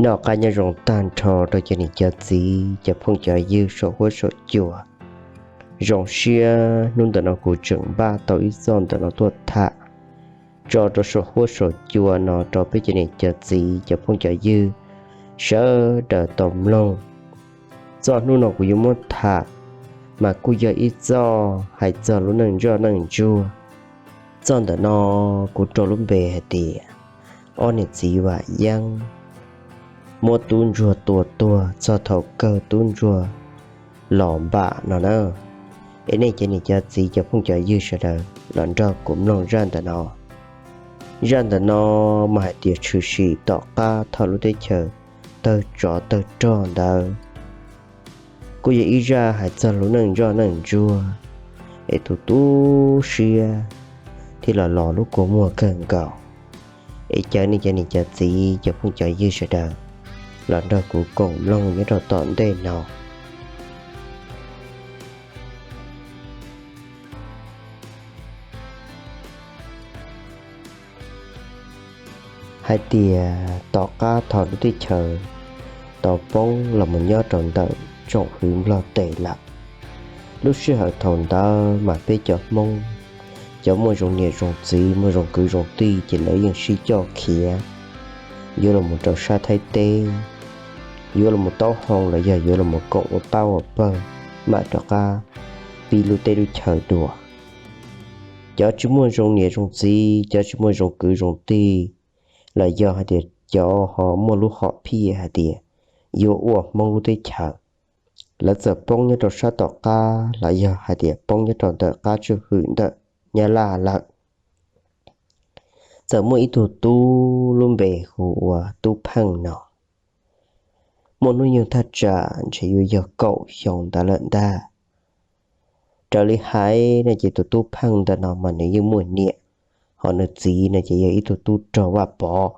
Noj qab nyob zoo tag nrho rau cov niam cov txiv cov phooj cov ywg saum huab saum cua. Zoo siab hnub ntawm no kuv tseem npaj tau ib txoj ntawm no tuaj tham tso rau saum huab saum cua no rau peb cov niam cov txiv cov phooj cov ywg sawv daws tau mloog. Txoj hnub no kuv yuav muab tham mas kuj yog ib txoj hais txog lub neej ntsoj neej ntsuag. Txoj ntawm no kuv rau lub npe hais tias ob niam txiv vam yeeb muab tub ntsuag tua tuag txog thaum kawg tub ntsuag los npam no na. Es nej cov niam cov txiv cov phooj cov ywg sawv daws los nrog kuv mloog zaj ntawm no. Zaj ntawm no mas hais tias tshwm sim tom qab thaum lub teb chaws tawg tsov tawg rog ntawd. Kuj yog ib zaj hais txog lub neej ntsoj neej ntsuag, es tu tu siab thiab los los lub kua muag kawg nkaus. Es caw nej cov niam cov txiv cov phooj cov ywg sawv daws los nrog kuv koom mloog nyob rau tom ntej no. Hais tias tom qab thaum lub teb chaws tau poob los mus nyob rau ntawm tsoom hwv Nplog tes lawm, lub sij hawm thaum ntawd mas peb cov Hmoob, cov muaj zoo niam zoo txiv muaj zoo kwv zoo tij ces lawv yeej sib coj khiav yuav los mus rau sab Thaib teb, yuav los mus taub hau los yog yuav los mus koom ua pab ua pawg, mam rov qab pib lub teb lub chaw dua. Cov tsis muaj zoo niam zoo txiv, cov tsis muaj zoo kwv zoo tij, los yog hais tias cov ho muaj lub hom phiaj hais tias yuav ua Hmoob lub teb chaws, lawv txawm poob nyob rau sab tom qab los yog hais tias poob nyob rau ntawm qab tswj hwm ntawm Nyab Laj lawm. Txawm muaj ib tug tub lub npe hu ua Tub Pheej no, muaj hnub nyoog thaj tsam ntshe yuav yog kaum xyoo ntawd lawm ntag. Raws li hais no ces tus Tub Pheej ntawm no mas nws yeej muaj niam, ho nws txiv no ces yog ib tug tub rog Vaj Pov.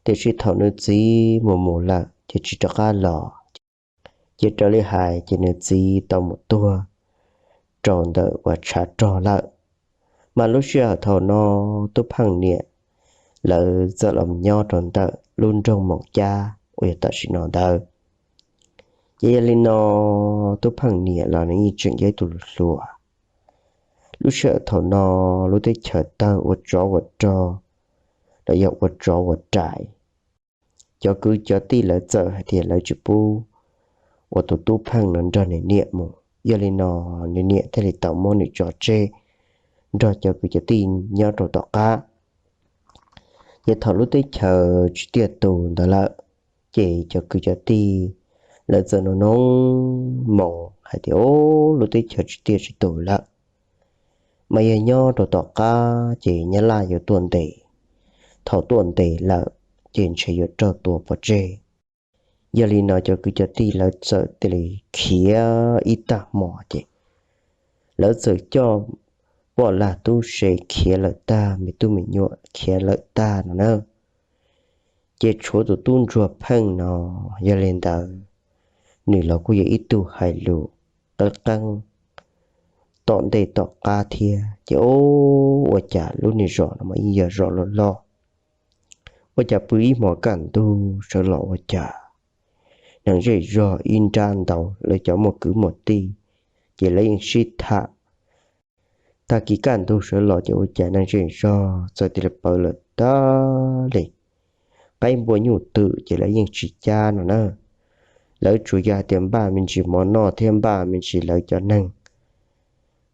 Tiam sis thaum nws txiv mus mus lawm ces tsis rov qab los, ces raws li hais ces nws txiv tau mus tuag rau ntawm uas tshav rog lawm. Mas lub sij hawm thaum no Tub Pheej niam lawv txawm los nyob rau ntawm lub nroog Moos Cab uas yog tam sim no ntawd. Ces yog li no Tub Pheej niam los nws yeej tseem yog ib tug hluas. Lub sij hawm thaum no lub teb chaws tawg ua tsov ua rog los yog ua tsov ua rais. Cov kwv cov tij lawv txawm hais tias lawv tsis pub uas tus Tub Pheej no nrog nws niam mus, yog li no nws niam thiaj li tau muab nws tso tseg nrog cov kwv cov tij nyob rau tom qab. Ces thaum lub teb chaws tsis tiaj tus ntawd lawm, ces cov kwv cov tij lawv txawm nug nug moo hais tias, Ub, lub teb chaws tsis tiaj tsis tus lawm, mas yog nyob rau tom qab ces Nyab Laj yuav tuaj ntes. Thaum tuaj ntes lawm ces ntshe yuav raug tua pov tseg. Yog li no cov kwv cov tij lawv txawm cia li khiav ib tag hmo ces lawv txawm coj poj lag tub se khiav lawm tag, me tub me nyuam khiav lawm tag no na. Ces tshuav tus tub ntsuag Pheej no, yog li ntawd nws los kuj yog ib tug hais lus qeeb qeeb tom ntej tom qab thiab. Ces, Ub, ua cas lub niag zos no mas yeej yog zos loj loj, ua cas pw ib hmos kaj ntug sawv los ua cas neeg zej zog ib nrab ntau lawv cov muaj kwv muaj tij, ces lawv yeej sib tham. Tag kis kaj ntug sawv los ces ua cas neeg zej zog txawm cia li pawv lawm tag li. Qaib npua nyuj twm ces lawv yeej tsis cab no na. Lawv tsuas yog hais tias npaj me ntsis mov noj thiab npaj me ntsis lawv cov neeg,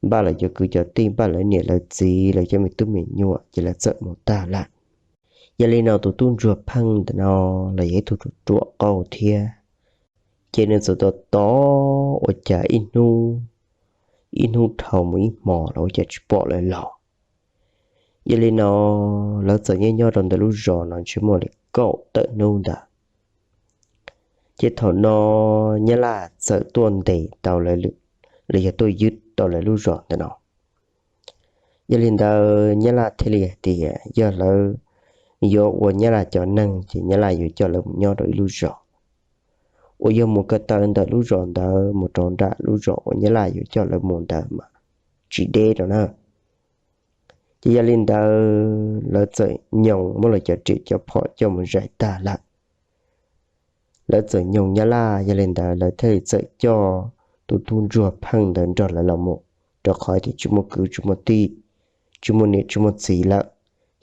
npaj lawv cov kwv cov tij, npaj lawv niam lawv txiv, lawv cov me tub me nyuam ces lawv txawm mus tag lawm. Yog li no tus tub ntsuag Pheej ntawm no los yog ib tug ruam ruam qauj thiab, ces nws txawm tos tos ua cas ib hnub, ib hnub dhau mus ib hmos los ua cas tsis pom lawv los. Yog li no lawv txawm nyob nyob rau ntawm lub zos no ntshe muaj li kaum tawm hnub ntawd. Ces thaum no Nyab Laj txawm tuaj ntes tau lawv, los yog tuaj ywg tau lawv lub zos ntawm no. Yog li ntawd Nyab Laj thiaj li hais tias yog lawv yuav ua Nyab Laj cov neeg ces Nyab Laj yuav coj lawv mus nyob rau ib lub zos uas yog mus ko taw ntawm lub zos ntawd mus rau nram lub zos uas Nyab Laj yuav coj lawv mus ntawd mas tsis deb rau na. Ces yog li ntawd lawv txawm nyoos muab lawv cov riam cov phom coj mus zais tag lawm. lawv txawm nyoog Nyab Laj, yog li ntawd lawv thiaj li txawm coj tus tub ntsuag pheej ntawd nrog lawv los mus, rau qhov tias tsis muaj kwv tsis muaj tij, tsis muaj niam tsis muaj txiv lawm,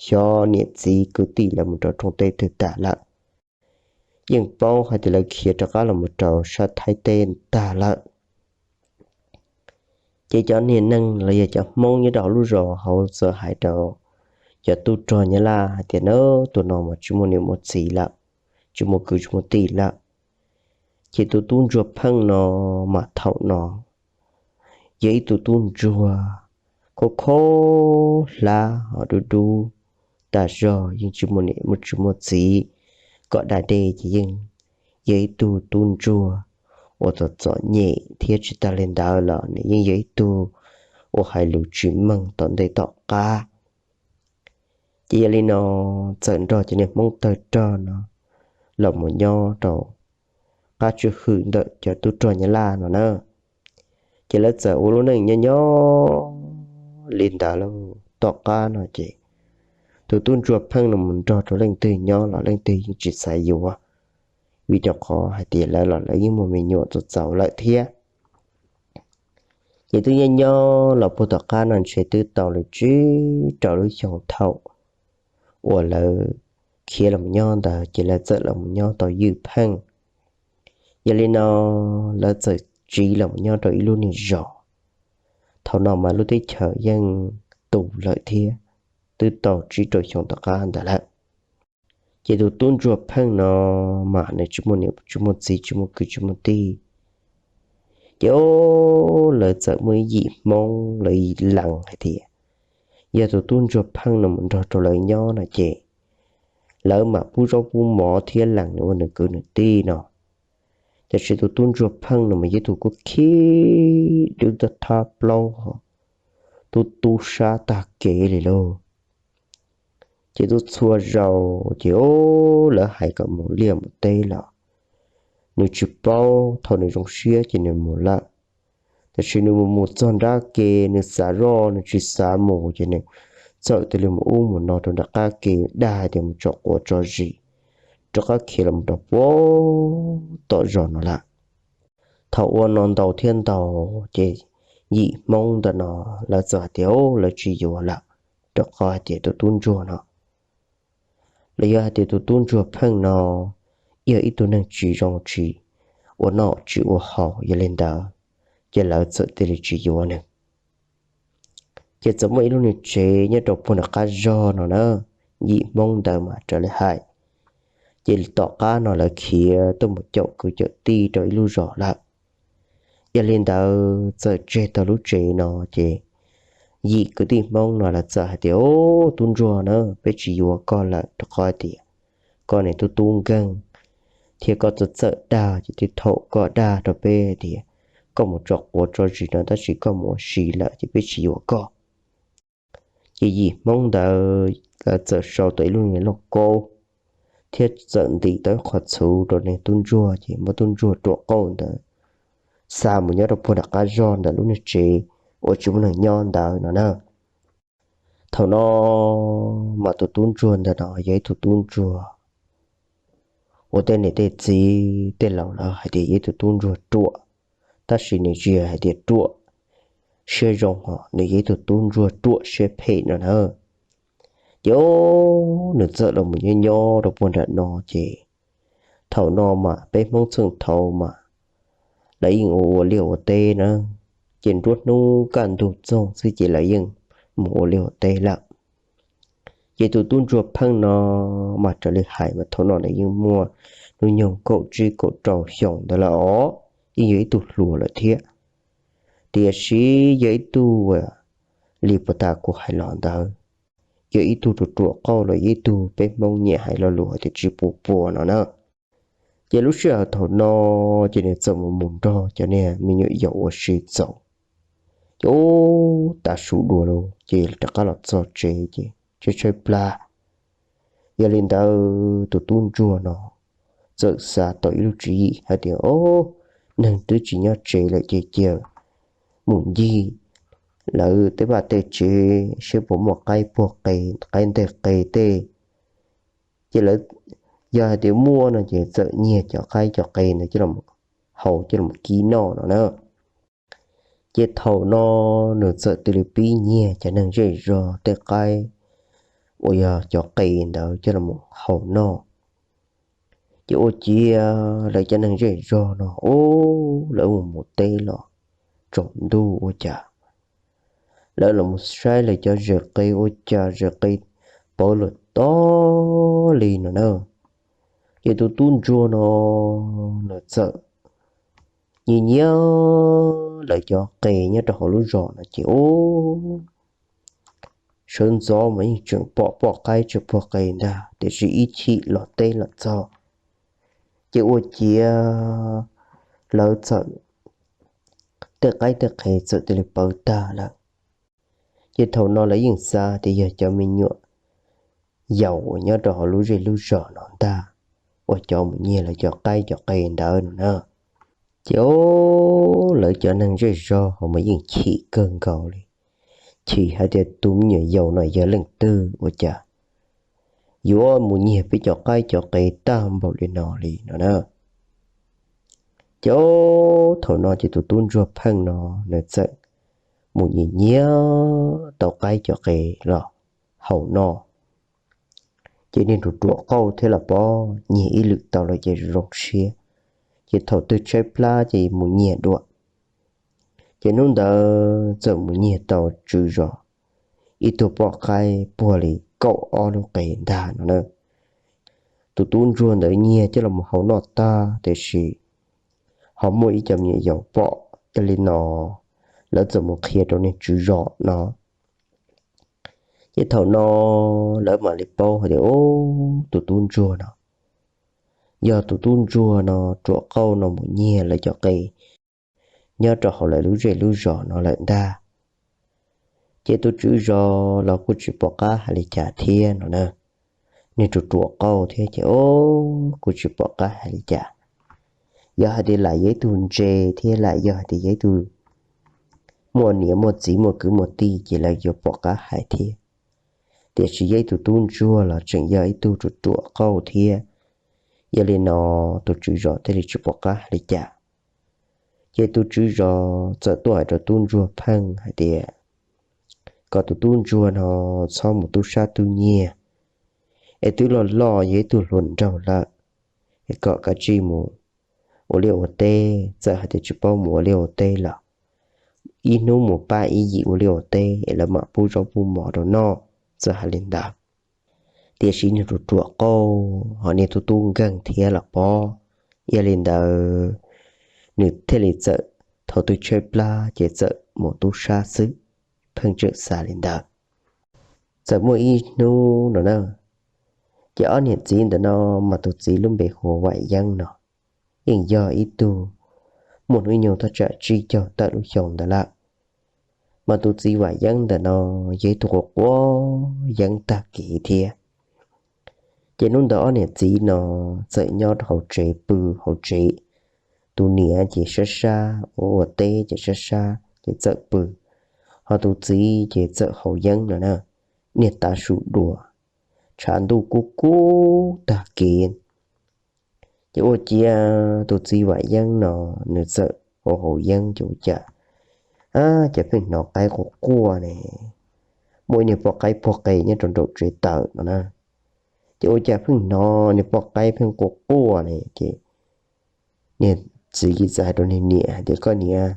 xyov niam txiv kwv tij lawv mus rau rooj teb twg tag lawm. Yeej paub hais tias lawv khiav rov qab los mus rau sab Thaib teb tag lawm. Ces cov niag neeg los yog cov Hmoob nyob rau hauv lub zos hauv txawm hais rau cov tub rog Nyab Laj hais tias, na, tus no mas tsis muaj niam muaj txiv lawm, tsis muaj kwv tsis muaj tij lawm. Ces tus tub ntsuag pheej no mas thaum no yog ib tug tub ntsuag kho kho hlab ho dub dub tas zog, yeej tsis muaj niam tsis muaj txiv, kom da dej ces yeej yog ib tug tub ntsuag uas txom txom nyem thiab tsis tag li ntawd los nws yeej yog ib tug uas hais lus tsis meej tom ntej tom qab. Ces yog li no txawm nrog cov niag Hmoob tawg rog no los mus nyob rau qab tswj hwm ntawm cov tub rog Nyab Laj no na. Ces lawv txawm ua lub neej nyob nyob li ntawd lauj. Tom qab no ces tus tub ntsuag pheej no mus nrog rau leej twg nyob los leej twg yeej tsis xav yuav, vim rau qhov hais tias lawv los lawv yeej muaj me nyuam txaus txaus lawm thiab. Ces twb nyob nyob los puag tom qab no ntshe twb tau li tsib rau lub xyoo thaum uas lawv khiav los nyob ntawd ces lawv txawm los nyob tau ywj pheej. Yog li no lawv txawm tsiv los nyob rau ib lub niag zos. Thaum no mas lub teb chaws yeej tus lawm thiab, twb tau tsib rau xyoo tom qab ntawd lawm. Ces tus tub ntsuag pheej no mas nws tsis muaj niam tsis muaj txiv, tsis muaj kwv tsis muaj tij. Ces lawv txawm muaj ib yim Hmoob lawv lees hais tias yog tus tub ntsuag pheej no mus nrog rau lawv nyob no ces lawv mam pub zaub pub mov thiab lees nws ua nws kwv nws tij no. Tiam sis tus tub ntsuag pheej no mas yog ib tug kuj khib dwb thab plaub, tub tub sab tag kev li lauj. Ces tub txhua zaus ces lawv hais kom mus liaj mus teb los nws tsis paub, thaum nws zoo siab ces nws mus lawm. Tiam sis nws mus mus txog nrab ke, nws xav zoj nws tsis xav mus ces nws txawm cia li mus ub mus no rau nram qab ke, dag hais tias mus tso quav tso zis rov qab khiav los rau puag tom zos no lawm. Thaum ua no ntau thiab ntau ces yim Hmoob ntawm no lawv txawm hais tias lawv tsis yuav lawm, rau qhov hais tias tus tub ntsuag no, los yog hais tias tus tub ntsuag pheej no yog ib tug neeg tsis zoo, tsis ua noj tsis ua haus, yog li ntawd ces lawv txawm cia li tsis yuav nws. Ces txawm muaj ib lub niag tsev nyob rau puag nram qab zog no na, yim Hmoob ntawd mas raws li hais, ces tom qab no lawv khiav tuaj mus caum kwv caum tij rau ib lub zos lawm. Yog li ntawd txawm tseg tau lub tsev no ces yim kwv tij Hmoob no lawv txawm hais tias, Tub ntsuag na, peb tsis yuav koj lawm rau qhov tias koj niag tub tub nkeeg thiab koj txawj txawj dag, ces tej thaum koj dag rau peb tias koj mus tso quav tso zis no tab sis koj mus ua si lawm ces peb tsis yuav koj. Ces yim Hmoob ntawd lawv txawm sau tau ib lub niag lauj kaub thiab txawm ntim tau ib qho txhuv rau niag tub ntsuag, ces muab tub ntsuag ruam qauj ntawd xa mus nyob rau puag nram qab zog ntawm lub niag tsev uas tsis muaj neeg nyob ntawd no na. Thaum no mas tus tub ntsuag ntawm no yog ib tug tub ntsuag uas tej niam tej txiv tej laus lawv hais tias yog ib tug tub ntsuag ruam, tab sis nws tsis yog hais tias ruam siab zoo hos nws yog ib tug tub ntsuag ruam siab phem no na. Ces nws txawm los mus nyob nyob rau puag nram no ces thaum no mas peb Hmoob txheej thaud mas lawv yeej ua ua liaj ua teb na, ces nruab hnub kaj ntug txoog xwb ces lawv yeej mus ua liaj ua teb lawm. Ces tus tub ntsuag pheej no mas raws li hais mas thaum no nws yeej muaj hnub nyoog kaum tsib kaum rau xyoo ntawd lawm os, yeej yog ib tug hluas lawm thiab. Tiam sis yog ib tug li puag ta kuv hais los ntawd, yog ib tug ruam ruam qauj los yog ib tug peb Hmoob nyiam hais lo lus hais tias tsis puas puas no na. Ces lub sij hawm thaum no ces nws txawm mus mus nrog cov niag me nyuam yaus ua si txaus. Ces ub, tav su dua lauj, ces rov qab los txog tsev ces tshaib tshaib plab. Yog li ntawd tus tub ntsuag no txawm xav tau ib lub tswv yim hais tias, Ob, neeg twb tsis nyob tsev lawm ces cia mus ncig lawv tej vaj tej tsev saib puas muaj qaib puag qe, qaib nteg qe tej. Ces lawv yog hais tias muaj no ces txawm nyiag cov qaib cov qe ntawd coj los haus coj los kib noj no na. Ces thaum no nws txawm cia li pib nyiag cov neeg zej zog tej qaib uas yog cov qe ntawd coj los haus noj. Ces ua ciav lawv cov neeg zej zog no, ub, lawv mus mus teb los tsaus ntuj ua cas lawv los mus saib lawv cov zes qe ua cas zes qe pawv lawm tag li no na. Ces tus tub ntsuag no nws txawm nyiag nyiag lawv cov qe nyob rau hauv lub zos no ces ub, sawv ntxov mas yeej tseem pom poj qaib tseem pog qe ntag tiam sis ib chim los teb los txog ces ua ciav lawv txawm tej qaib tej qe txawm cia li pawv tag lawm. Ces thaum no lawv yeej xav tias yog cov me nyuam yaus uas nyob rau hauv lub zej lub zos no ntag uas cov mus nyiag lawv cov qaib cov qe ntawd no na. Ces lawv cov neeg zej zog ho mas yeej chim kawg nkaus li, chim hais tias tus me nyuam yaus no yog leej twg ua cas yuav mus nyiag peb cov qaib cov qe tag npaum li no li no na. Ces thaum no ces tus tub ntsuag pheej no nws txawm mus nyiag nyiag tau qaib cov qe los haus noj. Ces niag ruam ruam qauj thiab los pom nyiag ib lwm tau los ces zoo siab, ces thaum twg tshaib plab ces mus nyiag dua. Ces hnub ntawd txawm mus nyiag tau tswv zos ib tug poj qaib puag li kaum ob lub qe ntag no na. Tus tub ntsuag ntawd nyiag coj los haus noj tag tiam sis ho muaj ib co me nyuam yaus pom ib li no, lawv txawm mus qhia rau niag tswv zos no. Ces thaum no lawv mam li paub hais tias, ub, tus tub ntsuag no yog tus tub ntsuag no ruam qauj no mus nyiag lawv cov qe nyob rau hauv lawv lub zej lub zos no lawm ntag. Ces tus tswv zos los kuj tsis pom qab hais li cas thiab no na. Niag ruam ruam qauj thiab ces, o, kuj tsis pom qab hais li cas. Yog hais tias lam yog ib tug ntse thiab lam yog hais tias yog ib tug muaj niam muaj txiv muaj kwv muaj tij ces lawv yuav pom qab hais thiab. Tiam sis yog ib tug tub ntsuag los tseem yog ib tug ruam ruam qauj thiab, yog li no tus tswv zos thiaj li tsis pom qab hais li cas. Ces tus tswv zos txawm tuaj hais rau tub ntsuag pheej hais tias kom tus tub ntsuag no txhob mus tub sab tub nyiag, es twb loj loj yog ib tug hluas nraug lawm, es kom kav tsij mus ua liaj ua teb. Txawm hais tias tsis paub mus ua liaj ua teb los ib hnub mus pab ib yim ua liaj ua teb es lawv mam pub zaub pub mov rau noj, txawm hais li ntawd. Tiam sis niag ruam ruam qauj ho niag tub tub nkeeg thiab los pom, yog li ntawd nws thiaj li txawm thaum twg tshaib plab ces txawm mus tub sab xwb, pheej tseem xav li ntawd. Txawm muaj ib hnub no na, ces ob niam txiv ntawm no mas tus txiv lub npe hu ua Vam Yeeb no, yeej yog ib tug muaj hnub nyoog thaj tsam tsib caug tawm lub xyoo ntawd lawm. Mas tus txiv Vam Yeeb ntawm no yog ib tug quav quav yeeb tag kev thiab. Ces hnub ntawd ob niam txiv no txawm nyob rau hauv tsev pw hauv tsev. Tus niam ces sab sab ua ua teb ces sab sab ces txawm pw, ho tus txiv ces txawm haus yeeb no na, niag tav su dua, tshav ntuj kub kub tag kev. Ces ua ciav tus txiv Vam Yeeb no nws txawm haus haus yeeb ces ua cas, a, cas pheej hnov qaib quaj quaj ne, muaj ib niag poj qaib puag qe nyob rau nraum tsev tawm no na. Ces ua cas pheej hnov niag poj qaib pheej quaj quaj ne, ces niag txiv txawm hais rau niag niam hais tias, koj niam,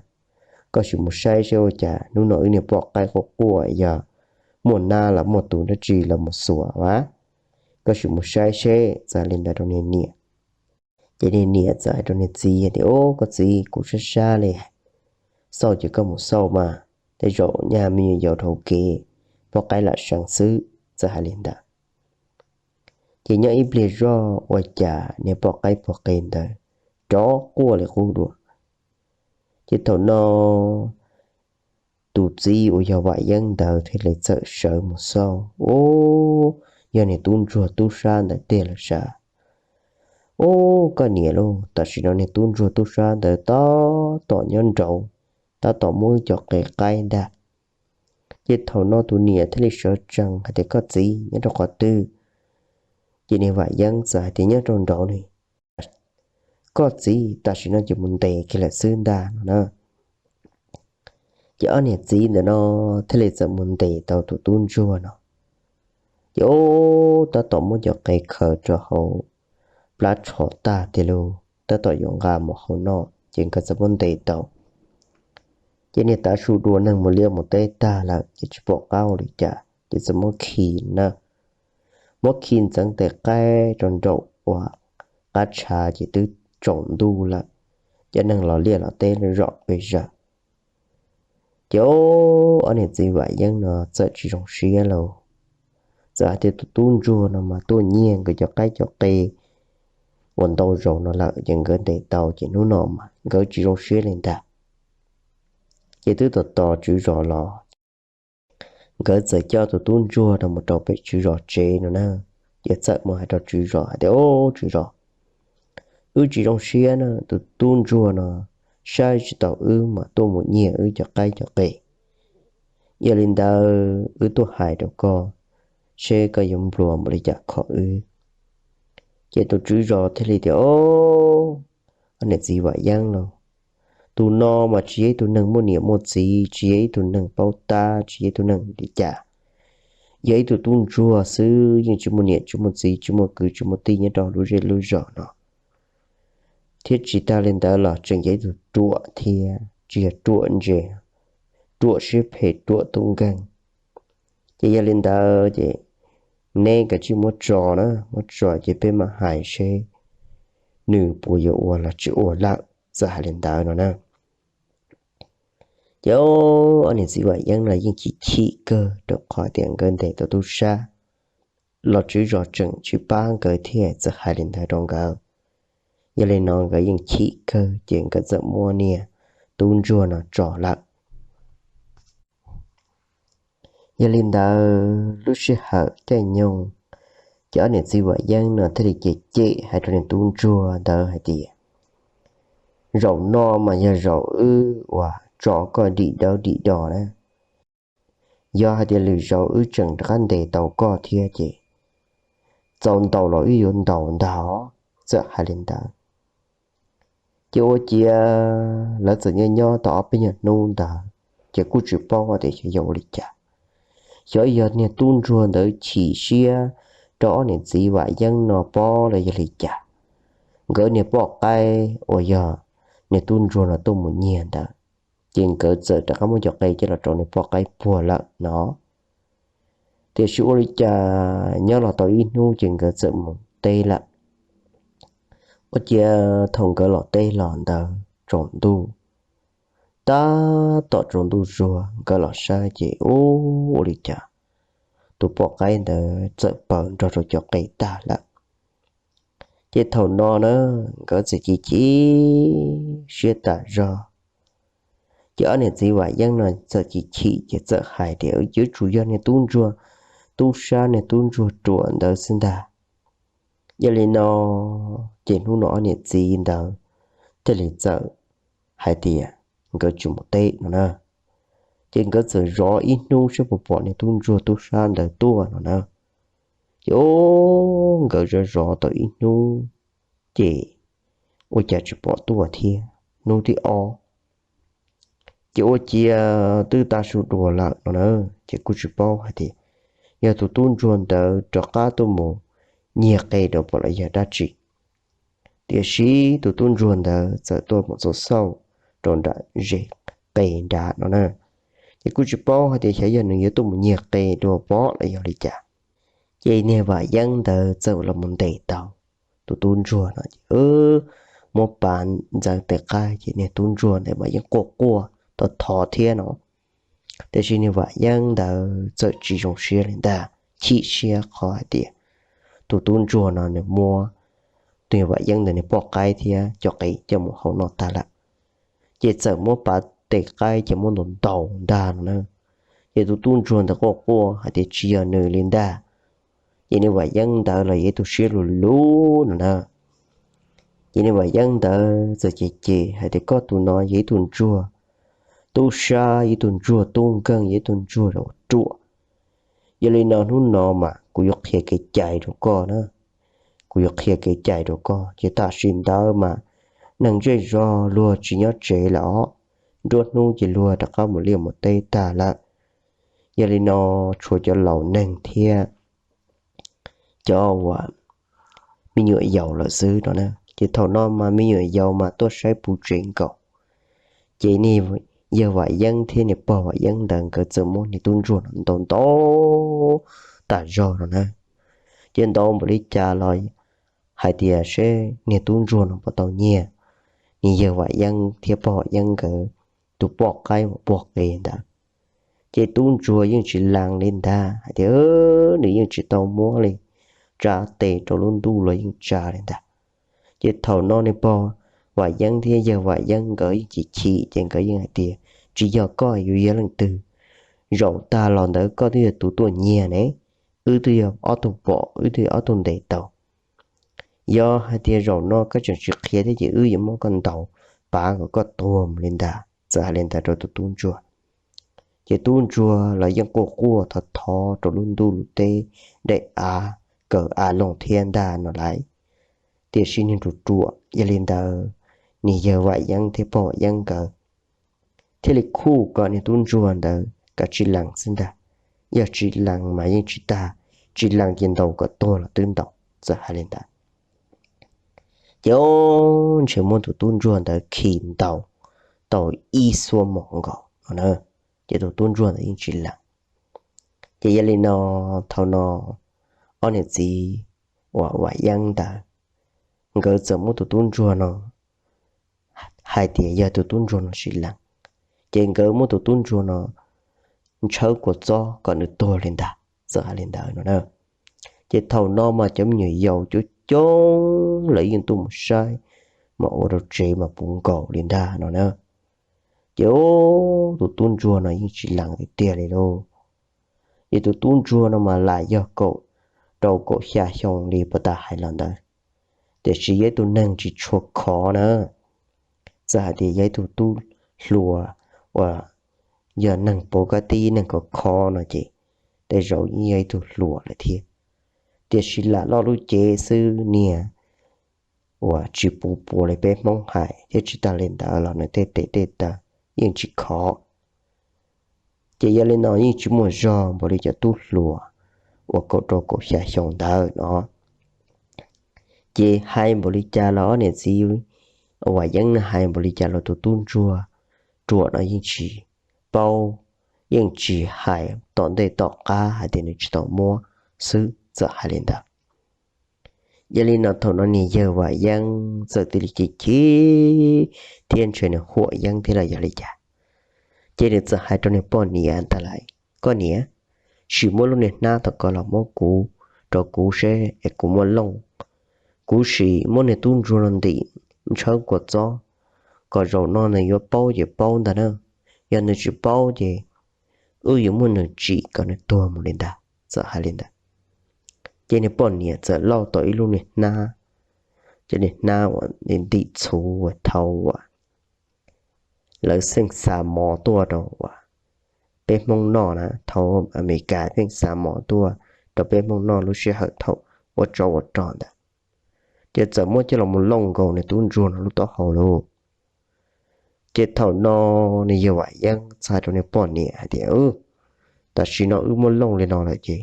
koj sim mus saib seb ua cas hnub no wb niag poj qaib quaj quaj, yog muaj nab los muaj tus dab tsi los mus xuas vas, koj sim mus saib seb. Txawm li ntawd rau niag niam. Ces niag niam txawm hais rau niag txiv tias, o, koj txiv, kuv sab sab li, xauj ces koj mus xauj mas, tej zaum nyaj me nyuam yaus dhau kev, poj qaib lam seev xwb. Txawm hais li ntawd. Ces nyob ib pliag zoj ua cas niag poj qaib puag qe ntawd rov quaj li qub dua. Ces thaum no tus txiv uas yog Vam Yeeb ntawd thiaj li txawm sawv mus xauj, ub, yog niag tub ntsuag tub sab ntawd tiag lawm sav. Ub, koj niam lauj, tam sim no niag tub ntsuag tub sab ntawd tab tom nyob nraud, tab tom muab wb cov qe qaib ntag. Ces thaum no tus niam thiaj li sawv tsees hais tias, koj txiv, nyob rau qhov twg? Ces niag Vam Yeeb txawm hais tias, Nyob rau nraud ne, koj txiv, tam sim no ces mus ntes kiag lawm xwb ntag no na. Ces ob niam txiv ntawm no thiaj li txawm mus ntes tau tus tub ntsuag no. Ces ub, tab tom muab cov qe khaws rau hauv plab tsho tag tiag lauj, tab tom yuav nqa mus hau noj, ces nkawd txawm muab ntes tau. Ces niag tav su dua neeg mus liaj mus teb tag lawm ces tsis pom qab ua li cas ces txawm muab khi na, muab khi ntxeev tes qaib rau nraum uas qab tshav ces twb tsaus ntuj lawm, cov neeg los liaj los teb zom pes zaws. Ces ob niam txiv Vam Yeeb no txawm tsis zoo siab lauj, txawm hais tias tus tub ntsuag no mas tuaj nyiag nkawd cov qaib cov qe uas ntau zaus no lawm ces nkawd ntes tau ces hnub no mas nkawd tsis zoo siab li ntag. Ces twb tos tos tswv zos los, nkawd txawm coj tus tub ntsuag no mus rau pem tswv zos tsev no na. Ces txawm mus hais rau tswv zos hais tias, Ub, tswv zos, wb tsis zoo siab na, tus tub ntsuag no saib tsis taus wb mas tuaj mus nyiag wb cov qaib cov qe. Yog li ntawd wb tuaj hais rau koj seb koj yuav nplua npaum li cas kho wb. Ces tus tswv zos thiaj li tias, Ob niam txiv Vam Yeeb lauj, tus no mas tsis yog ib tug neeg muaj niam muaj txiv, tsis yog ib tug neeg paub tab, tsis yog ib tug neeg li cas, yog ib tug tub ntsuag xwb, yeej tsis muaj niam tsis muaj txiv, tsis muaj kwv tsis muaj tij nyob rau lub zej lub zos no, thiab tsis tag li ntawd los tseem yog ib tug ruam thiab, tsis yog ruam ntse, ruam siab phem, ruam tub nkeeg. Ces yog li ntawd ces neb kav tsij muab tso na, muab tso ces peb mam hais seb nws puas yuav ua los tsis ua lawm. Txawm hais li ntawd no na. Ces ob niam txiv Vam Yeeb no yeej chim chim kawg rau qhov tias nkawd ntes tau tub sab los tswv zos tseem tsis pab nkawd thiab txawm hais li ntawd rau nkawd. Yog li no nkawd yeej chim kawg ces nkawd txawm muab niag tub ntsuag no tso lawm. Yog li ntawd lub sij hawm caij nyoog, ces ob niam txiv Vam Yeeb no thiaj li cem cem hais rau niag tub ntsuag ntawd hais tias, Zaum no mas yog zaum wb uas tso koj dim dawb dim do na. Yog hais tias lwm zaus wb tseem rov qab ntes tau koj thiab ces txaus ntaus los wb yuav ntaus ntag. Txawm hais li ntawd ces ua ciav lawv txawm nyob nyob tau ob peb nyuag hnub ntawd ces kuj tsis paub tias xyov yog ua li cas, xyov yog niag tub ntsuag ntawd chim siab rau ob niam txiv Vam Yeeb no pob los yog li cas, nkawd niag poj qaib uas yog niag tub ntsuag no tuaj mus nyiag ntawd, ces nkawd txawm rov qab muab cov qe coj los rau niag poj qaib puag lawm no. Tiam sis ua li cas nyob los tau ib hnub ces nkawd txawm mus teb lawm. Ua ciav thaum nkawd los teb los ntawd tsaus ntuj, tab tom tsaus ntuj zuag nkawd los saib ces ub, ua li cas tus poj qaib ntawd txawm paws nrog rau cov qe tag lawm. Ces thaum no na, nkawd txawm chim chim siab tas zog. Ces ob niam txiv Vam Yeeb no txawm chim chim ces txawm hais tias, Yuav tsum yog niag tub ntsuag, tub sab niag tub ntsuag ruam ntawd xwb ntag. Yog li no ces hnub no ob niam txiv ntawd thiaj li txawm hais tias nkawd tsis mus teb no na. Ces nkawd txawm zov ib hnub saib puas pom niag tub ntsuag tub sab ntawd tuaj no na. Ces ub, nkawd zov zov tau ib hnub ces ua cas tsis pom tuaj thiab. Hnub thib ob ces ua ciav twb tav su dua lawm no na, ces kuj tsis paub hais tias yog tus tub ntsuag ntawd rov qab tuaj mus nyiag qe rau pom los yog dab tsi. Tiam sis tus tub ntsuag ntawd txawm tuaj mus txaus xauj rau nram zes qe nrad no na, ces kuj tsis paub hais tias xyov yog nws yuav tuaj mus nyiag qe dua pom los yog li cas. Ces niag Vam Yeeb ntawd txawm los mus ntes tau tus tub ntsuag no ces muab pav ntxeev tes qaib ces niag tub ntsuag ntawd mas yeej quaj quaj thov thov thiab no. Tiam sis niag Vam Yeeb ntawd txawm tsis zoo siab li ntag, chim siab qhov hais tias tus tub ntsuag no nws muab tus niag Vam Yeeb ntawd niag poj qaib thiab cov qe coj mus hau noj tag lawm. Ces txawm muab pav tes qaib ces muab ntaus ntaus ntag no na. Ces tus tub ntsuag ntawd quaj quaj hais tias tsis yog nws li ntag. Ces niag Vam Yeeb ntawd los yog ib tug siab luv luv no na. Ces niag Vam Yeeb ntawd txawm cem cem hais tias koj tus no yog ib tug ntsuag tub sab, ib tug ntsuag tub nkeeg, yog ib tug ntsuag uas ruam. Yog li no hnub no mas kuv yuav qhia kev cai rau koj na. kuv yuav qhia kev cai rau koj. Ces tam sim ntawd mas neeg zej zog luag tsis nyob tsev lawm os, nruab hnub ces luag rov qab mus liaj mus teb tag lawm. Yog li no tshuav cov laus neeg thiab cov uas me nyuam yaus lawm xwb no na. Ces thaum no mas me nyuam yaus mas tuaj saib puv tsev nkaus. Ces niag yawg Vam Yeeb thiab niag pog Vam Yeeb ntawd nkawd txawm muab niag tub ntsuag no ntaus ntaus tas zog no na. Ces ntaus npaum li cas los hais tias seb niag tub ntsuag no puas tau nyiag niag yawg Vam Yeeb thiab pog Vam Yeeb nkawd tus poj qaib uas puag qe ntawd. Ces tub ntsuag yeej tsis lees li ntag, hais tias nws yeej tsis tau muab li, tsa tes rau lub ntuj los yeej tsa li ntag. Ces thaum no niag pog Vam Yeeb thiab yawg Vam Yeeb nkawd yeej chim chim, ces nkawd yeej hais tias, tsis yog koj yuav yog leej twg, zaum tag los ntawd koj twb yog tus tuaj nyiag ne, wb twb yog ob tug pom, wb twb yog ob tug ntes tau. Yog hais tias zaum no koj tseem tsis qhia thiab ces wb yuav muab koj ntaus pav kom koj tuag mus li ntag. Txawm hais li ntawd rau tus tub ntsuag. Ces tub ntsuag los yeej quaj quaj thov thov rau lub ntuj lub teb, daim av, kaw av loo thiab ntag no lauj. Tiam sis niag ruam ruam, yog li ntawd niag yawg Vam Yeeb thiab pog Vam Yeeb nkawd thiaj li khuj kom niag tub ntsuag ntawd kav tsij lees xwb ntag. Yog tsis lees mas yeej tsis tag, tsis lees ces ntaus kom tuag los twb ntaus, txawm hais li ntawd. Ces o, ntshe muab tus tub ntsuag ntawd khi ntaus tau ib xuab moos nkaus no na, ces tus tub ntsuag ntawd yeej tsis lees. Ces yog li no, thaum no ob niam txiv uas Vam Yeeb ntawd, nkawd txawm muab tus tub ntsuag no hais tias yog tus tub ntsuag no tsis lees, ces nkawd muab tus tub ntsuag no ntshawb kua txob kom nws tuag li ntag, txawm hais li ntawd no na. Ces thaum no mas cov me nyuam yaus coob coob lawv yeej tuaj mus saib, mas ua rau tsev mas puv nkaus li ntag no na. Ces tus tub ntsuag no yeej tsis lees tiag tiag li lauj. Ces tus tub ntsuag no mas lam yog kaum rau kaum xya xyoo li puag ta hais los ntawd, tiam sis yog ib tug neeg tsis tshua khov na. Txawm hais tias yog ib tug tub hluas uas yog neeg puav kab tib neeg khov khov no ces tej zaum yeej yog ib tug hluas lawm thiab. Tiam sis lam loj lub cev xwb, niag uas tsis puv puav li peb Hmoob hais thiab tsis tas li ntawd los nws tej tes tej taw yeej tsis khov. Ces yog li no yeej tsis muaj zog npaum li cov tub hluas uas kaum rau kaum xya xyoo ntawd no. Ces hais npaum li cas los ob niam txiv Vam Yeeb hais npaum li cas los tus tub ntsuag ruam no yeej tsis paub, yeej tsis hais tom ntej tom qab hais tias nws tsis tau muab xwb, txawm hais li ntawd. Yog li no thaum no niag yawg Vam Yeeb txawm cia li chim chim thiab ntshe nws huam Yeeb thiab los yog li cas, ces nws txawm hais rau niag poj niam ntag lauj, koj niam, sim muab lub niag hnab tom ko los muab kuv, rau kuv seb es kuv muaj looj. Kuv sim muab niag tub ntsuag no ntim ntshawb kua txob, kom zaum no nws yuav paub ces paub ntag na, yog nws tsis paub ces wb yuav muab nws tsim kom nws tuag mus li ntag, txawm hais li ntawd. Ces niag poj niam txawm lauj tau ib lub niag hnab, cov niag hnab uas ntim txhuv uas thaum uas lawv xeej xa mov tuaj rau uas peb Hmoob noj na, thaum Amelikas xeej xa mov tuaj rau peb Hmoob noj lub sij hawm thaum ua tsov ua rog ntawd, ces txawm muab coj los mus looj nkaus niag tub ntsuag no lub taub hau lauj. Ces thaum no niag yawg Vam Yeeb txhais rau niag poj niam hais tias, tam sim no wb muab looj li no lawm ces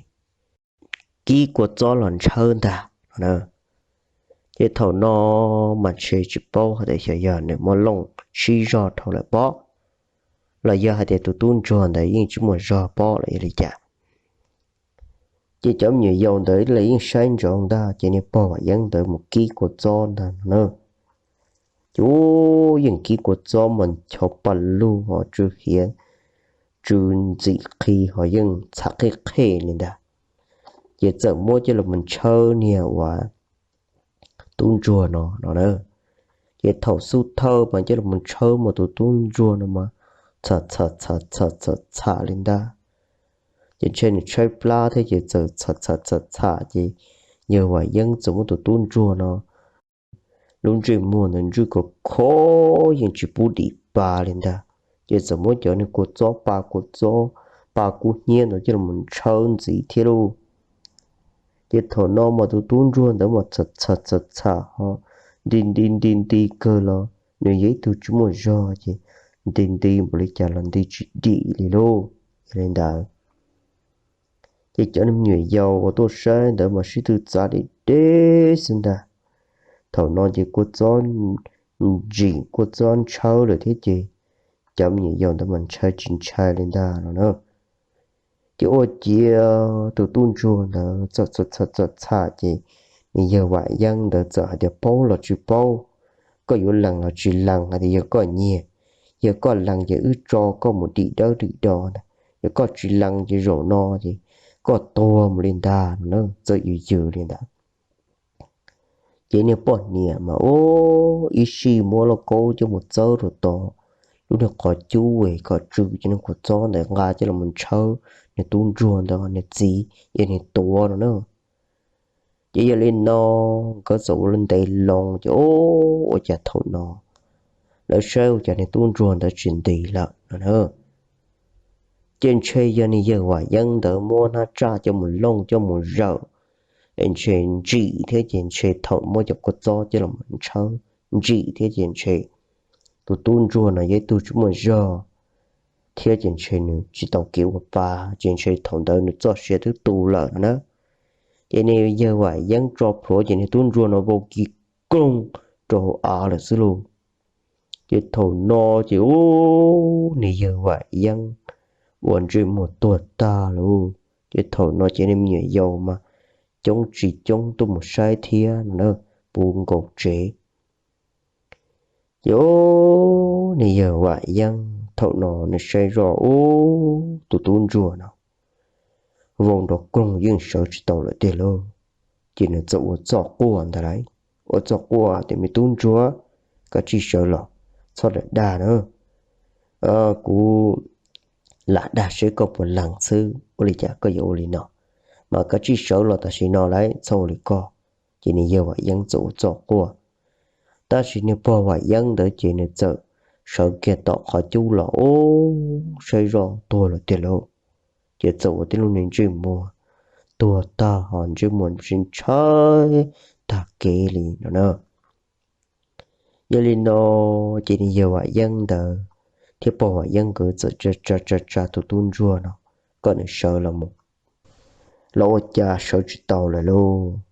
kib kua txob los ntshawb ntag no na. Ces thaum no mas ntshe tsis paub hais tias xyov yog nws muaj looj sib zog dhau lawm pob, los yog hais tias tus tub ntsuag ntawd yeej tsis muaj zog pob los yog li cas. Ces cov me nyuam yaus ntawd lawv yeej saib ntsoov ntag, ces niag pog Vam Yeeb ntawd mus kib kua txob ntag no na. Ces yeej kib kua txob mas ncho pa lug ho tsw hiav tsw ntxim qhi ho yeej txham qhej qhej li ntag. Ces txawm muab coj los mus ntshawb niag uas tub ntsuag no no na. Ces thaum xub thawj mas coj los mus ntshawb mas tus tub ntsuag no mas txham txham txham txham txham txham li ntag. Ces ntshe nws tshaib plab thiab ces txawm txham txham txham txham ces yawg Vam Yeeb txawm muab tus tub ntsuag no lub ntsej muag ntawd ntswj kom khov yeej tsis pub dim pa li ntag. Ces txawm muab cov niag kua txob pa kua txob pa kub hnyiab ntawd coj los ntshawb ntxiv thiab lauj. Ces thaum no mas tus tub ntsuag ntawd mas txham txham txham txham ho nti nti nti nti kawg los nws yog ib tug tsis muaj zog ces nti nti npaum li cas los nti tsis dim li lauj. Yog li ntawd ces cov me nyuam yaus uas tuaj saib ntawd mas sib tw txav deb deb xwb ntag. Thaum no ces kua txob ntsim kua txob ntshawb lawm thiab ces cov me nyuam yaus ntawd mas ntshai tsis ntshai li ntag no na. Ces ua ciav tus tub ntsuag ntawd txawm txham txham txham txham ces nws yawg Vam Yeeb ntawd txawm hais tias, paub los tsis paub, koj yuav lees los tsis lees hais tias yog koj nyiag, yog koj lees ces wb tso koj mus dim dawb dim do ntag, yog koj tsis lees ces zaum no ces koj tuag mus li ntag no na, txawm yws yws li ntawd. Ces niag poj niam mas ua ib sij muab lauj kaub coj mus txawb rau tom lub niag qhov cub es kom tsw cov niag kua txob ntawd nqa coj los mus ntshawb niag tub ntsuag ntawd, niag txiv yog niag tuav no na. Ces yog li no nkawd txawm ua ntev loo ces ua cas thaum no lawv saib ua cas niag tub ntsuag ntawd tsis ntis lawm no na. Ces ntshe yog niag yawg Vam Yeeb ntawd muab hnab tsaj coj mus looj coj mus zawm es ntshe ntsim thiab ces ntshe thaum muab cov kua txob coj los ntshawb ntsim thiab ces ntshe tus tub ntsuag no yog ib tug tsis muaj zog thiab ces ntshe nws tsis tau kev ua pa ces ntshe thaum ntawd nws txoj sia twb tu lawm no na. Ces niag yawg Vam Yeeb tso plhuav ces niag tub ntsuag no vau kiv koog rau hauv av lawm xwb lauj. Ces thaum no ces ub, niag yawg Vam Yeeb ua ntsej muag tuag tag lauj. Ces thaum no ces niag me nyuam yaus mas coob tsis coob tuaj mus saib thiab no na, puv nkaus tsev. Ces ub, niag yawg Vam Yeeb thaum no nws saib zoj ub, tus tub ntsuag no vau nrov koog yeej sawv tsis tau lawm tiag lauj. Ces nws txawm ua txoj quaj ntag lauj, ua txoj quaj tias, me tub ntsuag, koj tsij sawv los, txhob dag dag na, kuv lam dag seb koj puas lees xwb, ua li cas koj yuav ua li no, mas koj tsij sawv los tam sim no lauj, txhob ua li koj. Ces niag yawg Vam Yeeb txawm ua txoj quaj. Tab sis niag pog Vam Yeeb ntawd ces nws txawm sawv kiag tom qhov cub los ub, saib zoj tuag lawm tiag lauj. Ces txawm ua tib lub niag ntsej muag tuag tag ho ntsej muag ntshai tag kev li no na. Yog li no ces niag yawg Vam Yeeb ntawd thiab pog Vam Yeeb nkawd txawm tsa tsa tsa tus tub ntsuag no kom nws sawv los mus, los ua cas sawv tsis tau lawm lauj.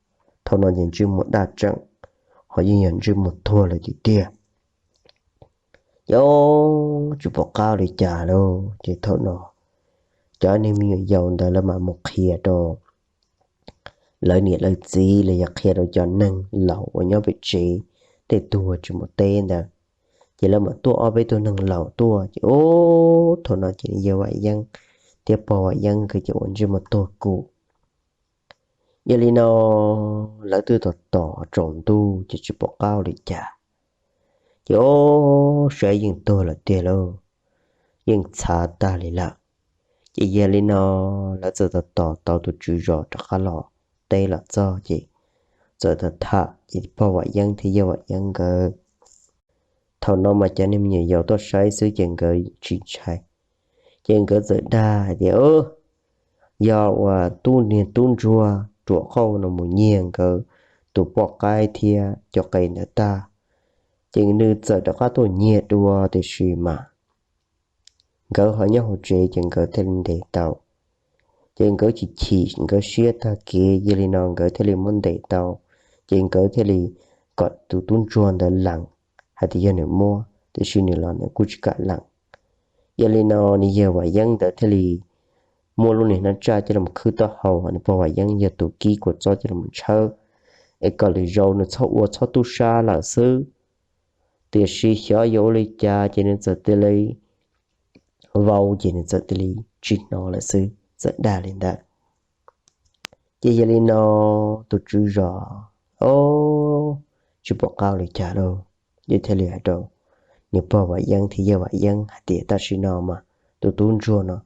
Thaum no ces ntsej muag daj tseem, ho yeej yog ntsej muag tuag lawm tiag tiag. Ces tsis pom qab li cas lauj. Ces thaum no cov niag me nyuam yaus ntawd lawv mam mus qhia rau lawv niam lawv txiv los yog qhia rau cov neeg laus uas nyob pem tsev, tej tug tsis mus teb ntawd. Ces lawv mam tuaj ob peb tug neeg laus tuaj ces ub, thaum no ces yawg Vam Yeeb thiab pog Vam Yeeb nkawd ces ua ntsej muag tuag kuj. Yog li no lawv twb tos tos tsaus ntuj ces tsis pom qab li cas. Ces ub, saib yeej tuag lawm tiag lauj, yeej txhav tag li lawm. Ces yog li no lawv txawm tos tos tau tus tswv zos rov qab los teb los txog ces txawm tham tham ces pog Vam Yeeb thiab yawg Vam Yeeb nkawd, thaum no mas cov niag me nyuam yaus tuaj saib xwb ces nkawd tsis ntshai. Ces nkawd txawm dag hais tias, yog uas tub niag tub ntsuag ruam qauj no mus nyiag nkawd tus poj qaib thiab cov qe ntawd tag, ces nws txawm rov qab tuaj nyiag dua tiam sis mas nkawd ho nyob hauv tsev ces nkawd thiaj li ntes tau. Ces nkawd chim chim nkawd siab tag kev, yog li no nkawd thiaj li muab ntes tau. Ces nkawd thiaj li kom tus tub ntsuag ntawd lees hais tias yog nws muab, tiam sis nws los nws kuj tsis kam lees. Yog li no nws yawg Vam Yeeb ntawd thiaj li muab lub niag hnab tsaj coj los khwb taub hau, nws pog Vam Yeeb yog tus kib kua txob coj los mus tshawb, es kom lwm zaus nws txhob ua txhob tub sab lawm xwb. Tiam sis xyov yuav ua li cas ces nws txawm cia li vau ces nws txawm cia li tsis hnov lawm xwb, txawm dag li ntawd. Ces yog li no tus tswv zos, o, tsis pom qab li cas lauj, ces thiaj li hais rau nws pog Vam Yeeb thiab yawg Vam Yeeb hais tias tam sim no mas tus tub ntsuag no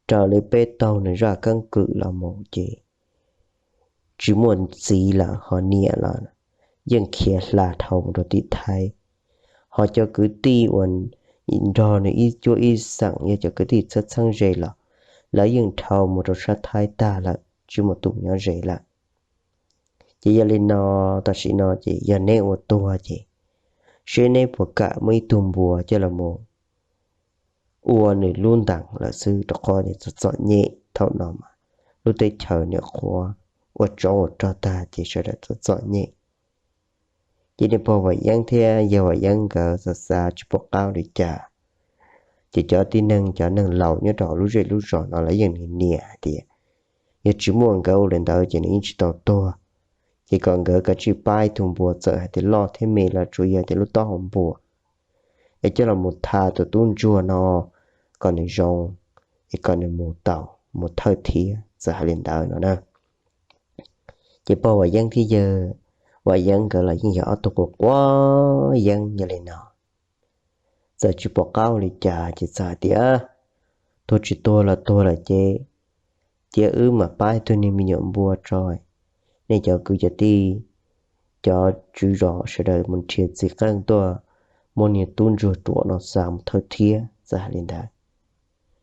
raws li peb taug nws zaj keeb kwm los mus ces tsis muaj txiv lawm, ho niam los yeej khiav hla dhau mus rau tim Thaib, ho cov kwv tij uas nrog nws ib cuab ib xeem yog cov kwv tij txheeb txheeb ze los lawv yeej dhau mus rau sab Thaib tag lawm, tsis muaj tus nyob ze lawm. Ces yog li no, tam sim no ces yog neb ua tuag ces seb neb puas kam muab ib tug npua coj los mus ua nws lub ntees lawm xwb, rau qhov txom txom nyem. Thaum no mas lub teb chaws nyuam qhuav ua tsov ua rog tag ces sawv daws txom txom nyem. Ces niag pog Vam Yeeb thiab yawg Vam Yeeb nkawd xav xav tsis pom qab ua li cas. Ces cov tib neeg, cov neeg laus nyob rau hauv lub zej lub zos no lawv yeej nyiam nyiam hais tias yog tsis muaj nkawd ua li ntawd ces nws yeej tsis tau tuag. Ces kom nkawd kav tsij pab ib tug npua, txawm hais tias loj thiab me los tsuas yog tias lub taub hau npua, es coj los mus tha tus tub ntsuag no kom nws zoo, es kom nws mus tau, mus thawj thiab, txawm hais li ntawd no na. Ces pog Vam Yeeb thiab yawg Vam Yeeb nkawd los yeej yog ob tug quav quav yeeb yog li no, txawm tsis pom qab ua li cas ces txawm hais tias, tuag tsis tuag los tuag lawm ces cia wb mam pab ib tug niag me nyuam npua tso, nej cov kwv cov tij, cov tswv zos sawv daws mus nrhiav txiv qeej tuaj muab niag tub ntsuag ruam no xa mus thawj thiab, txawm hais li ntawd.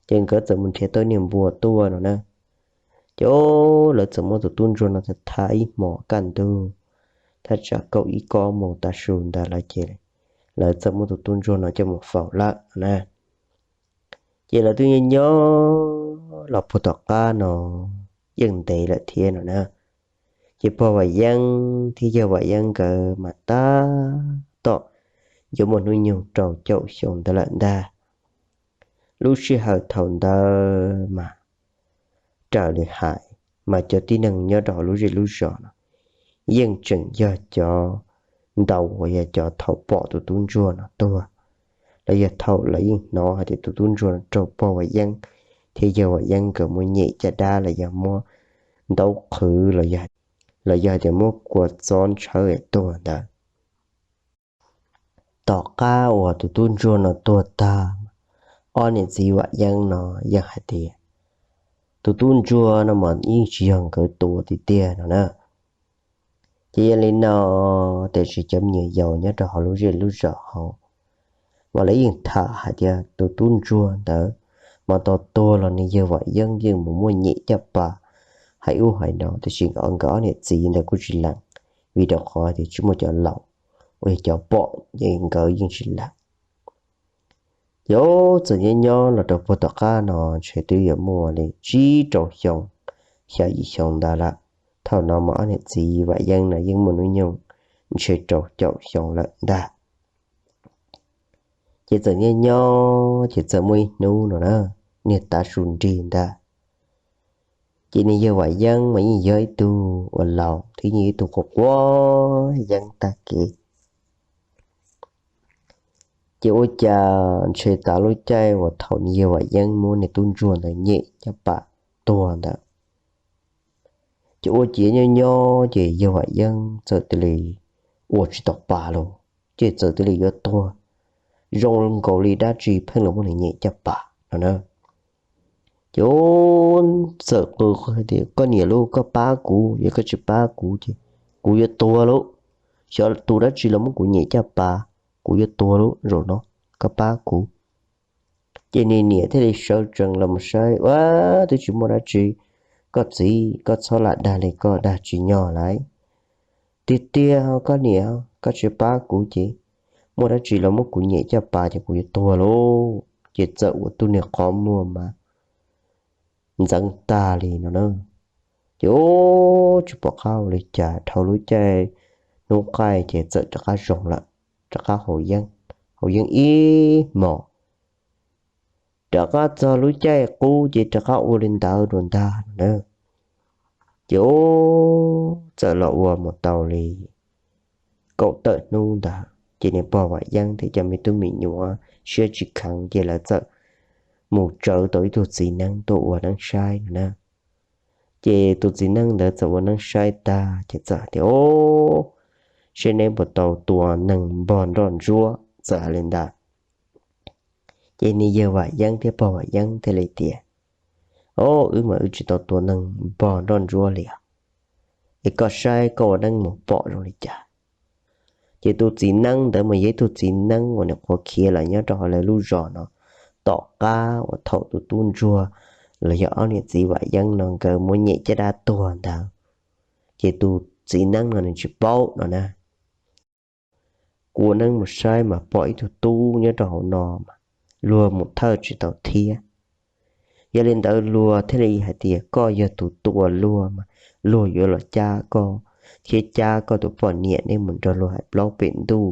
Ces nkawd txawm mus nrhiav tau niag npua tuaj no na. Ces lawv txawm muab tus tub ntsuag no tha ib hmos kaj ntug, thaj tsam kaum ib kob moos tav su ntawd lawm ces lawv txawm muab tus tub ntsuag no coj mus faus lawm na. Ces lawv twb nyob nyob los puag tom qab no yeej ntev lawm thiab no na. Ces pog Vam Yeeb thiab yawg Vam Yeeb nkawd mas tab tom yuav muaj hnub nyoog rau caum xyoo ntawd lawm ntag. Lub sij hawm thaum ntawd mas raws li hais mas cov tib neeg nyob rau hauv lub zej lub zos no yeej tseem yog cov ntau uas yog cov thaum pom tus tub ntsuag no tuag, los yog thaum lawv yeej hnov hais tias tus tub ntsuag no raug pog Vam Yeeb thiab yawg Vam Yeeb nkawd muab nyem caj dab los yog muab ntaub qhwv los yog hais tias muab kua txob ntshawb es tuag ntawd. Tom qab uas tus tub ntsuag no tuag tag, ob niam txiv Vam Yeeb no yeej hais tias tus tub ntsuag no mas yeej tsis yog nkawd tua tiag tiag no na. Ces yog li no, tiam sis cov me nyuam yaus nyob rau hauv lub zej lub zos hauv mas lawv yeej tham hais tias tus tub ntsuag ntawd mas tau tuag los nws yawg Vam Yeeb yeej mus muaj nyem caj pas hais ub hais no, tiam sis nkawd ob niam txiv ntawd kuj tsis lees, vim rau qhov tias tsis muaj cov laus uas yog cov pom ces nkawd yeej tsis lees. Ces txawm nyob nyob los rau puag tom qab no ntshe twb yuav muaj li tsib rau xyoo, xya yim xyoo ntawd lawm. Thaum no mas ob niam txiv Vam Yeeb no yeej muaj hnub nyoog ntshe rau caum xyoo lawm ntag. Ces txawm nyob nyob ces txawm muaj ib hnub no na, niag tav su nrig ntag, ces niag yawg Vam Yeeb mas yeej yog ib tug uas laus thiab yeej ib tug quav quav yeeb tag kev. Ces ua cas ntshe tav lub caij uas thaum niag yawg Vam Yeeb muab niag tub ntsuag ntawd nyem caj pas tuag ntawd, ces ua ciav nyob nyob ces yawg Vam Yeeb txawm cia li ua tsis tau pa lauj, ces txawm cia li yuav tuag, zoo nkaus li dab tsi pheej los muab nws nyem caj pas no na. Ces txawm qw tias, koj niam lauj, koj pab kuv, yog koj tsis pab kuv ces kuv yuav tuag lauj. Xyov tus dab tsi los muab kuv nyem caj pas, kuv yuav tuag lauj zaum no, koj pab kuv. Ces niag niam thiaj li sawv tsees los mus saib, ua, twb tsis muaj dab tsi. Koj txiv, koj txhob lam dag li, koj dag tsis nyog lauj. Tiag tiag koj niam, koj tsis pab kuv ces muaj dab tsi los muab kuv nyem caj pas ces kuv yuav tuag lauj. Ces txawm ua tus niag qhov muag mas ntxeev tag li no na. Ces tsis pom qab ua li cas, dhau lub caij hnub qaij ces txawm rov qab zoo lawm, rov qab haus yeeb, haus yeeb ib hmos, rov qab txog lub caij qub ces rov qab ua li ntawd dua ntag no na. Ces txawm los ua mus tau li kaum tawm hnub ntawd ces niag pog Vam Yeeb thiab cov me tub me nyuam siab tsis kheev ces lawv txawm mus tsawv tau ib tug txiv neeb tuaj ua neeb saib no na. Ces tus txiv neeb ntawd txawm ua neeb saib tag ces txawm hais tias, o, seb neb puas tau tua neeg npog nroj ntsuab, txawm hais li ntawd. Ces niag yawg Vam Yeeb thiab pog Vam Yeeb thiaj li tias, o, wb mas wb tsis tau tua neeg npog nroj ntsuab li os, es koj saib koj ua neeb mus pom zoo li cas. Ces tus txiv neeb ntawd mas yog ib tug txiv neeb uas nws qhuav khiav los nyob rau hauv lawv lub zos no tom qab uas thaum tus tub ntsuag los yog ob niam txiv Vam Yeeb no nkawd muab nyem caj dab tuag ntawd. Ces tus txiv neeb no nws tsis paub no na. Kuv ua neeb mus saib mas pom ib tug tub nyob rau hauv no mas luag mus thawj tsis tau thiab. Yog li ntawd luag thiaj li hais tias koj yog tus tua luag mas luag yuav los cab koj thiab cab koj tus poj niam nej mus nrog luag hais plaub pem ntuj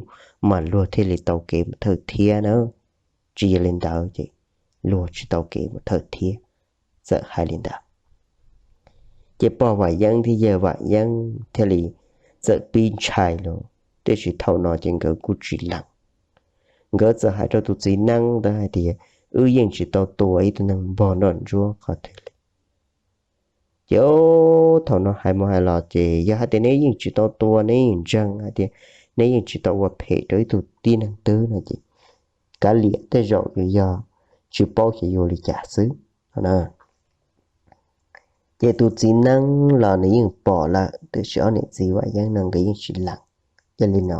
mas luag thiaj li tau kev mus thawj thiab na. Tsis yog li ntawd ces luag tsis tau kev mus thawj thiab. Txawm hais li ntawd ces pog Vam Yeeb thiab yawg Vam Yeeb thiaj li txawm pib ntshai lawm, tiam sis thaum no ces nkawd kuj tsis lees. Nkawd txawm hais rau tus txiv neeb ntawd hais tias, wb yeej tsis tau tua ib tug neeg npog nroj ntsuab qhov twg li. Ces thaum no hais mus hais los ces yog hais tias neb yeej tsis tau tua, neb yeej ntseeg hais tias neb yeej tsis tau ua phem rau ib tug tib neeg twg no ces kav liam, tej zaum yus yog tsis paub xyov yuav ua li cas xwb no na. Ces tus txiv neeb los nws yeej pom lawm, tiam sis ob niam txiv Vam Yeeb no nkawd yeej tsis lees. Yog li no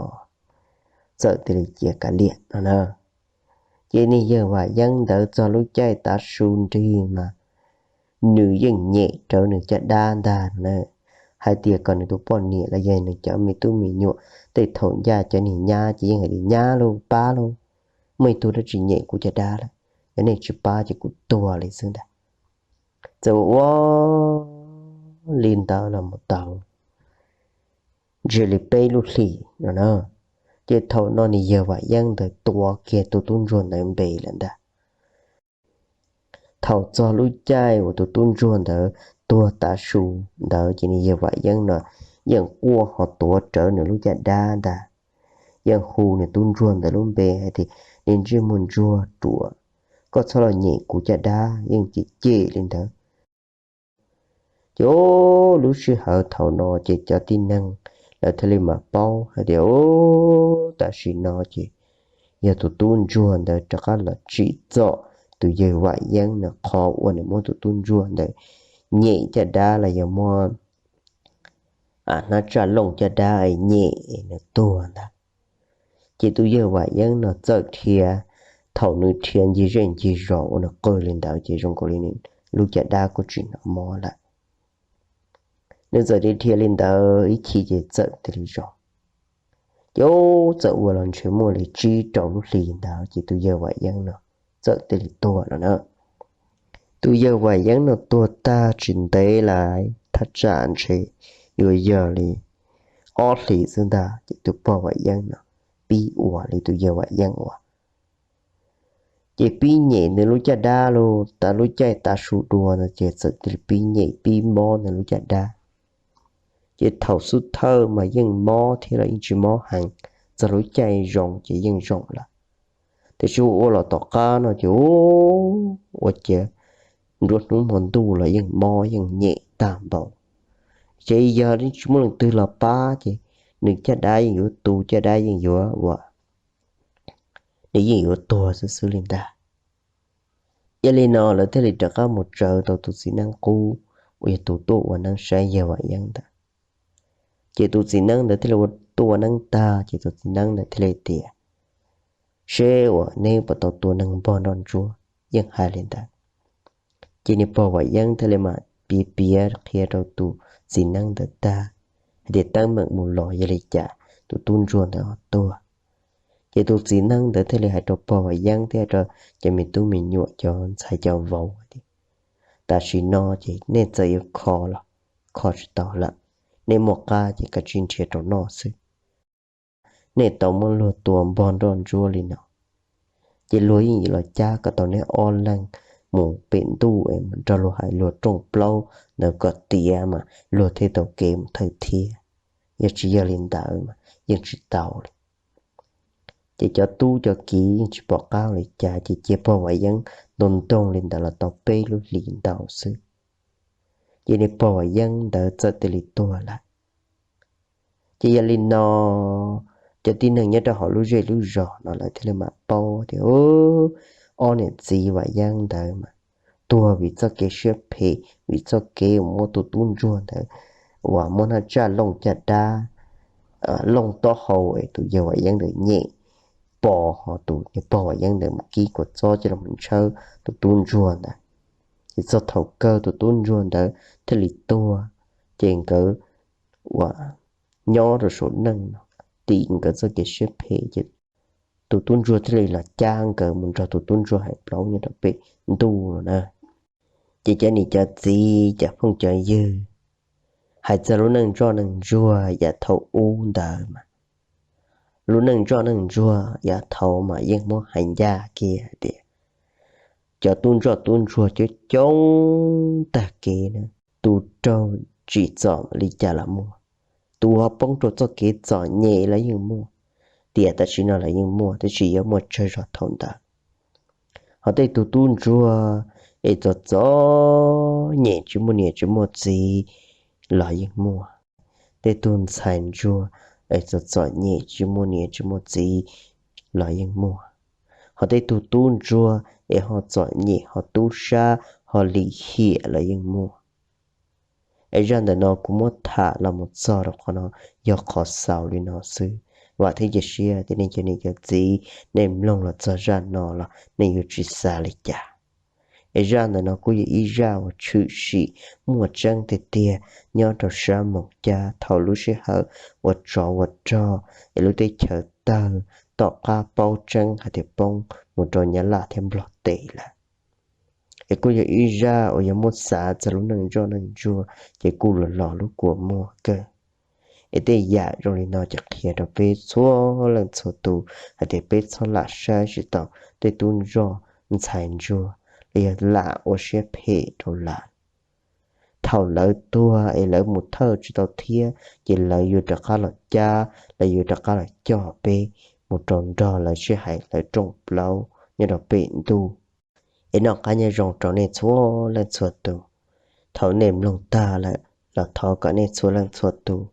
txawm tias li cia kav liam no na. Ces niag yawg Vam Yeeb ntawd txog lub caij tav su nrig mas nws yeej nyem rawv nws caj dab ntag no na, hais tias kom nws tus poj niam los yog nws cov me tub me nyuam tej thaum ncaj cov niag nyab ces yeej hais tias nyab lauj, pab lauj, muaj ib tug dab tsi nyem kuv caj dab lawm, yog nej tsis pab ces kuv tuag li xwb ntag. Txawm ua ua li ntawd los mus tau ntshe li peb lub hlis no na. Ces thaum no niag yawg Vam Yeeb ntawd tua kiag tus tub ntsuag ntawd npe lawm ntag. Thaum txog lub caij uas tus tub ntsuag ntawd tuag tav su ntawd ces niag yawg Vam Yeeb no yeej quaj ho tuav rawv nws lub caj dab ntag, yeej hu nws tub ntsuag ntawd lub npe hais tias, niag ntsej muag ntsuag ruam, koj txhob los nyem kuv caj dab, yeej cem cem li ntawd. Ces lub sij hawm thaum no ces cov tib neeg lawv thiaj li mam paub hais tias, tam sim no ces yog tus tub ntsuag ntawd rov qab los tsim txom tus yawg Vam Yeeb no qhov uas nws muab tus tub ntsuag ntawd nyem caj dab los yog muab hnab tsaj looj caj dab nyem nws tuag ntag. Ces tus yawg Vam Yeeb no txawm dhia, thaum nws dhia ncig zej ncig zos ua nws qw li ntawd ces zoo nkaus li nws lub caj dab kuj tsis hnov mob lawm. Nws txawm dhia dhia li ntawd ib chim ces txawm thiaj li zoo. Ces txawm ua los ntshe muaj li tsib rau lub hlis ntawd ces tus yawg Vam Yeeb no txawm thiaj li tuag no na. Tus yawg Vam Yeeb no tuag tag tsis ntev lawm, thaj tsam ntshe yuav yog li ob hlis xwb ntag ces tus pog Vam Yeeb no pib ua li tus yawg Vam Yeeb ua. Ces pib nyem nws lub caj dab los tas lub caij tav su dua no ces txawm thiaj li pib nyem pib mob nws lub caj dab. Ces thaum xub thawj mas yeej mob thiab los yeej tsis mob heev, txog lub caij zoo ces yeej zoo lawm. Tiam sis ua los tom qab no ces ua cas nruab hnub hmo ntuj los yeej mob yeej nyem tag npaum. Ces yog tsis muaj leej twg los pab ces nws caj dab yeej yuav tu, caj dab yeej yuav ua, nws yeej yuav tuag xwb xwb li ntag. Yog li no lawv thiaj li rov qab mus tsaws tau tus txiv neeb qub uas yog tus tuaj ua neeb saib yawg Vam Yeeb ntawd. Ces tus txiv neeb ntawd thiaj li ua, tuaj ua neeb tag ces tus txiv neeb ntawd thiaj li tias, seb uas neb puas tau tua neeg npog nroj ntsuab, yeej hais li ntawd. Ces niag pog Vam Yeeb thiaj li mam piav piav qhia rau tus txiv neeb ntawd tag hais tias teeb meem mus los yog li cas tus tub ntsuag ntawd ho tuag. Ces tus txiv neeb ntawd thiaj li hais rau pog Vam Yeeb thiab rau cov me tub me nyuam cov ntxhais cov vauv tias, tam sim no ces nej txawm yuav kho los kho tsis tau lawm, nej muaj qab ces kav tsij nrhiav rau noj xwb. Nej tau muab luag tua npog nroj ntsuab li no, ces luag yeej yuav los cab kom tau neb ob leeg mus pem ntuj es mus nrog luag hais luag rooj plaub ntawd kom tiav mas luag thiaj tau kev mus thawj thiab. Yog tsis yog li ntawd mas yeej tsis tau li. Ces cov tub cov kiv yeej tsis pom qab ua li cas ces cia pog Vam Yeeb ntoog ntoog li ntawd los tau peb lub hlis ntau xwb, ces niag pog Vam Yeeb ntawd txawm thiaj li tuag lawm. Ces yog li no cov tib neeg nyob rau hauv lub zej lub zos no lawv thiaj li mam paub tias ob niam txiv Vam Yeeb ntawd mas tuag vim txoj kev siab phem, vim txoj kev uas muab tus tub ntsuag ntawd uas muab hnab tsaj looj caj dab, looj taub hau es tus yawg Vam Yeeb ntawd nyem pom, ho tus niag pog Vam Yeeb ntawd mus kib kua txob coj los mus ntshawb tus tub ntsuag ntawd. Ces txog thaum kawg tus tub ntsuag ntawd thiaj li tuag, ces nkawd uas nyob rau saum neej no, tiv nkawd txoj kev siab phem ces tus tub ntsuag thiaj li los cab nkawd mus nrog tus tub ntsuag hais plaub nyob rau pem ntuj no na. Ces cov niam cov txiv cov phooj cov ywg, hais txog lub neej ntsoj neej ntsuag yav thaum ub ntawd mas, lub neej ntsoj neej ntsuag yav thaud mas yeej muab hais ncaj kiag hais tias cov tub ntsoj tub ntsuag coob coob tag kev na, tus raug tsim txom li cas los muaj, tus ho poob rau txoj kev txom nyem los yeej muaj, tiam tam sim no los yeej muaj, tab sis yuav muaj tsawg zog thaum ntawd. Ho tej tug tub ntsuag es txom txom nyem tsis muaj niam tsis muaj txiv los yeej muaj. Tej tug ntxhais ntsuag es txom txom nyem tsis muaj niam tsis muaj txiv los yeej muaj. Ho tej tug tub ntsuag es ho txom nyem ho tub sab ho lim hiam los yeej muaj. Es zaj ntawm no kuv muab tham los mus txog rau qhov no yog qhov xaus li no xwb. Vam thiab cia siab tias nej cov niam cov txiv nej mloog los txog zaj no los nej yuav tsis xav li cas. Es zaj ntawm no kuj yog ib zaj uas tshwm sim muaj tseeb tiag tiag nyob rau sab Moos Cab thaum lub sij hawm uas tsov uas rog es lub teb chaws tawg, tom qab paub tseeb hais tias poob mus rau Nyab Laj thiab Nplog teb lawm. Es kuj yog ib zaj uas yog muab xav txog lub neej ntsoj neej ntsuag ces kuj los los lub kua muag kawg. Es tej yam zoo li no ces qhia rau peb txhua leej txhua tus hais tias peb txhob lam saib tsis taus tej tub ntsoj ntxhais ntsuag los yog lam ua siab phem rau lawv. Thaum lawv tuag es lawv mus thawj tsis tau thiab ces lawv yuav rov qab los cab, lawv yuav rov qab los coj peb mus rau nrog lawv sib hais lawv rooj plaub nyob rau pem ntuj. Es noj qab nyob zoo rau nej txhua leej txhua tus. Thaum nej mloog tag lawm los thov kom nej txhua leej txhua tus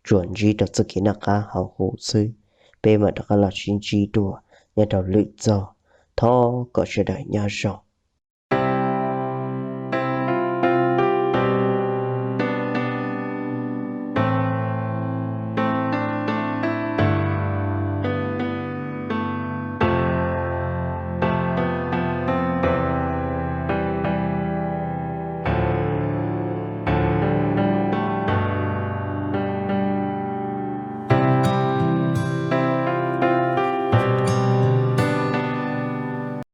tsuas ntsib rau txoj kev noj qab haus huv xwb. Peb mam rov qab los sib ntsib dua nyob rau lwm txoj. Thov kom sawv daws nyob zoo.